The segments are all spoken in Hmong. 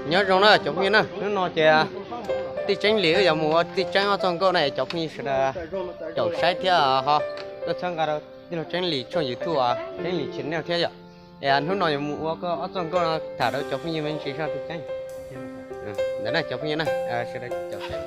Nyob zoo na cov phooj ywg na, hnub no ces Tij Tseeb Lis wb yuav mus ua Tij Tseeb ob txoj nkauj na cov phooj ywg sawv daws caum saib thiab ho. Koj txhawb nqa rau Tij Laug Tseeb Lis tshooj YouTube Tseeb Lis channel thiab yom. Es hnub no yuav mus ua koj ob txoj nkauj no tham rau cov phooj ywg me ntsis soj Tij Tseeb. Ntawd na cov phooj ywg na, sawv daws caum saib.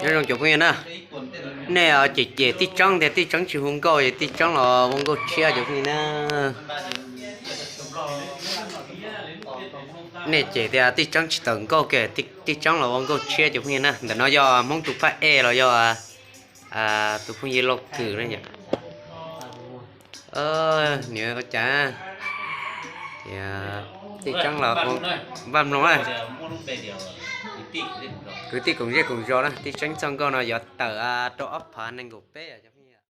Nyob zoo cov phooj ywg na, nej cem cem Tij Tseeb tias Tij Tseeb tsis hu nkauj es Tij Tseeb los ua nkauj tshiab cov phooj ywg na. Nej cem tias Tij Tseeb tsis tawm nkauj ces Tij Tseeb los ua nkauj tshiab cov phooj ywg na. Ntawm no yog Hmoob tus phab ej los yog tus phooj ywg Lauj Kws na yom. Niam ua cas, Tij Tseeb los ua, npaj mloog na. Kwv tij koom zej koom zos na, Tij Tseeb txoj nkauj no yuav tawm rau ob phav nees nkaum peb.